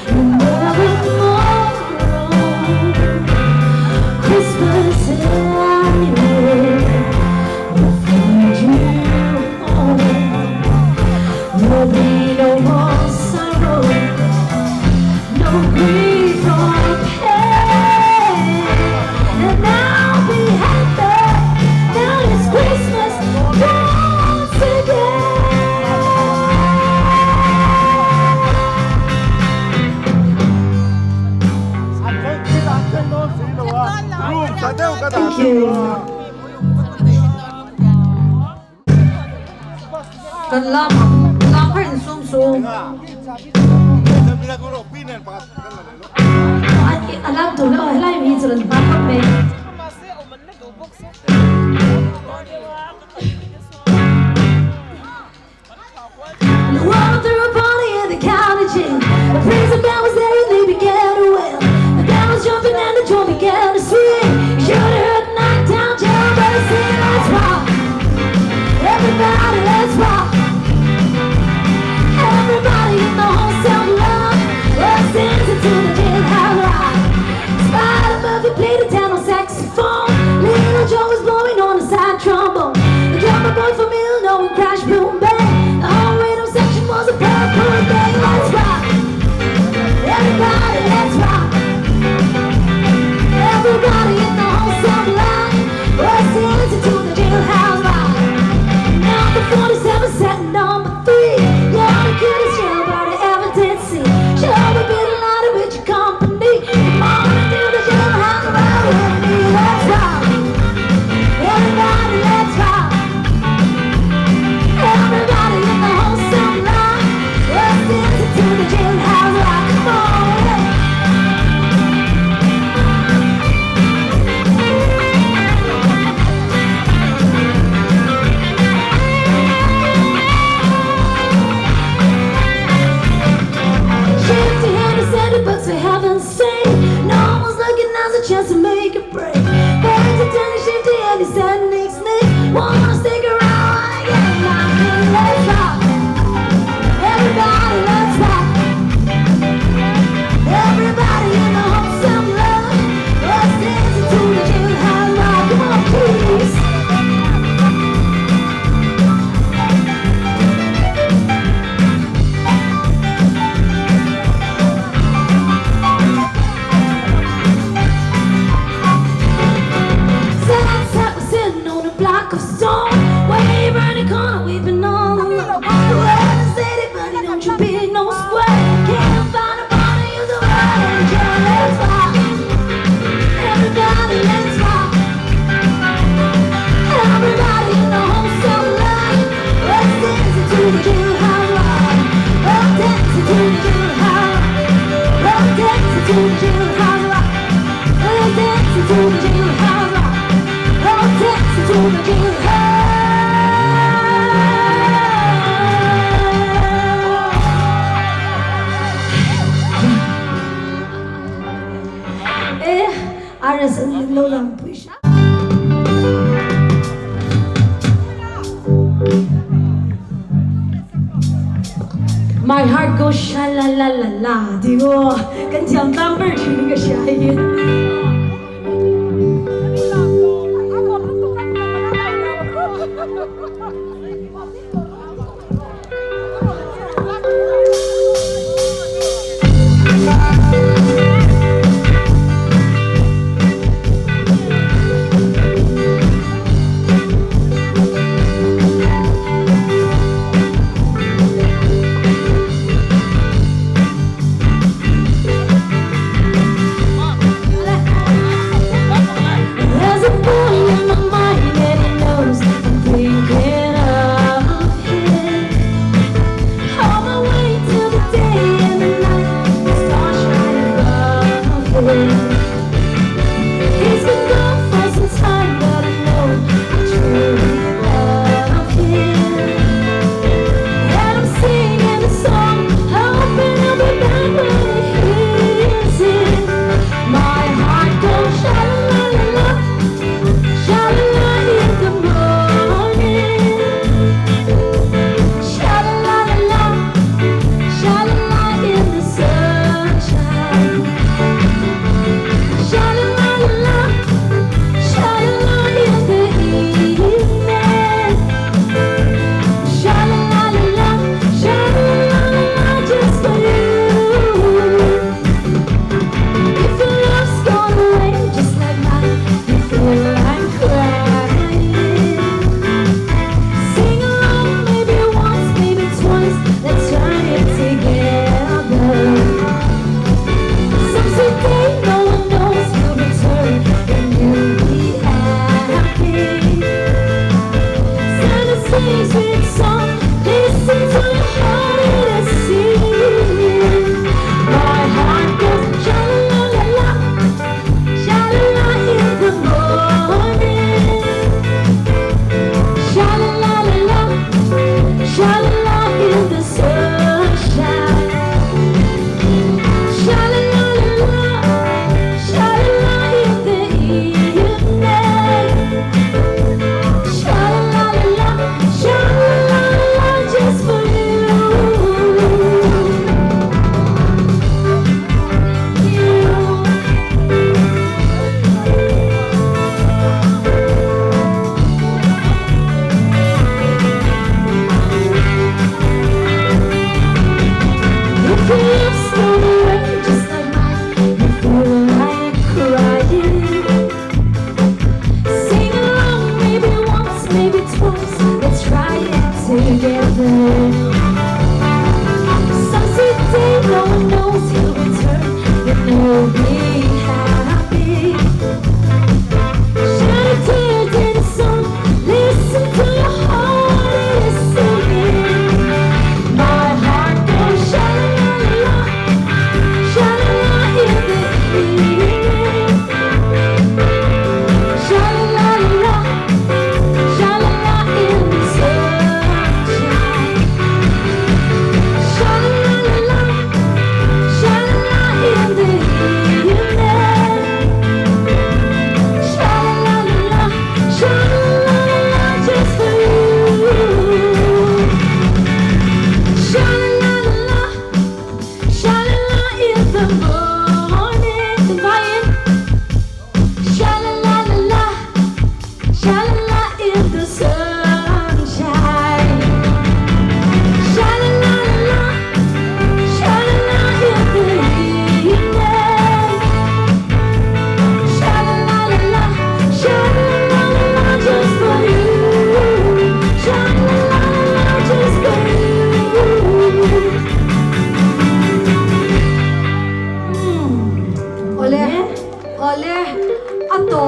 you never mourn Christmas and New Year will find you home. There'll be no more sorrow, no grief or pain, and I'll be happy that it's Christmas once again. Thank you. Kan lam lam kha in sum sum. Alam tu le oi lai mi chuan hma khop mai. The world threw a party in the county jail. The prison band was there and they began to wail. The band was jumping and the joint began to swing. Should have heard knock down jailbirds sing, let's rock. Everybody, let's rock. Everybody in the whole cell block was dancing to the jailhouse rock. Spider Murphy played a tenor saxophone. Little Joe was blowing on a side trombone. The drummer boy from Illinois crash, boom, bang. The whole rhythm section was a purple day. Let's rock. Everybody, let's rock. chance to make a break. Back to turn shifty and he said, Nick, Nick, wanna stick around? Wanna get my thing? Let's rock. Everybody, let's rock. Everybody in the house of love. Let's dance to the jailhouse rock. Come on, please. Sad, was sitting on a block of stone. Way round the corner, we've been all alone. Well, the city, buddy, don't you be no square. Can't find a body, use the right and jail. Let's rock. Everybody, let's rock. Everybody in the whole of life. Let's dance to the jailhouse rock. Let's dance to the jailhouse. Let's dance to the jailhouse rock. Let's dance to the jailhouse rock. Let's dance to the jailhouse. Eh, aras ang lo lang po siya. My heart goes sha la la la la. Di ko, kan thiam tlang ber thin ka siya hi.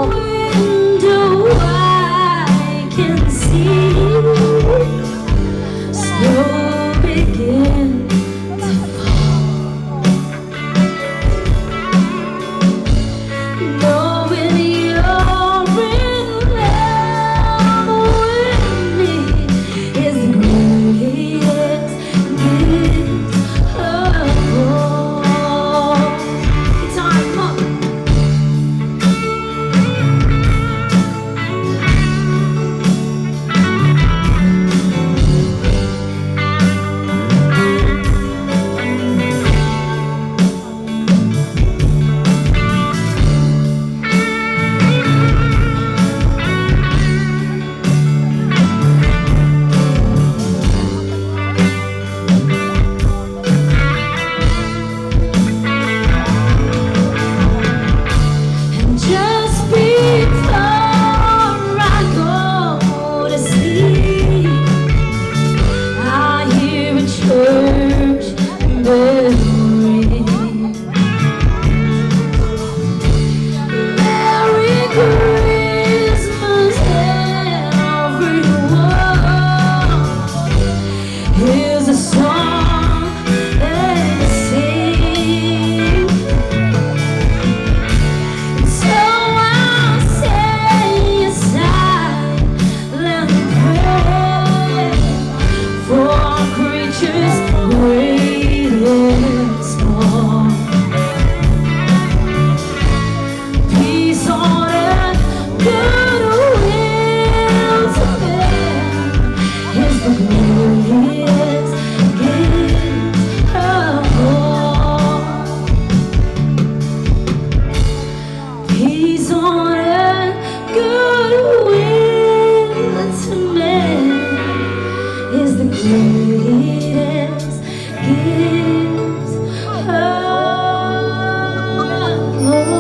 Window I can see snow begin to fall. Knowing you're in love with me is the greatest gift of all. Guitar, come on. And just before I go to sleep, I hear a church bell ring. Merry Christmas, everyone. Here's a song they sing. So I'll say a silent prayer for creatures great and small. Peace on earth, goodwill to men is the greatest gift of all. Peace on earth, goodwill to men is the greatest gift of all.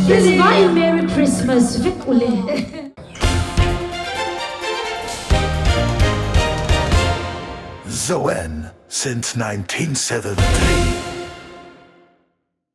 Please buy a Merry Christmas, vek ule. Zoen since 1973.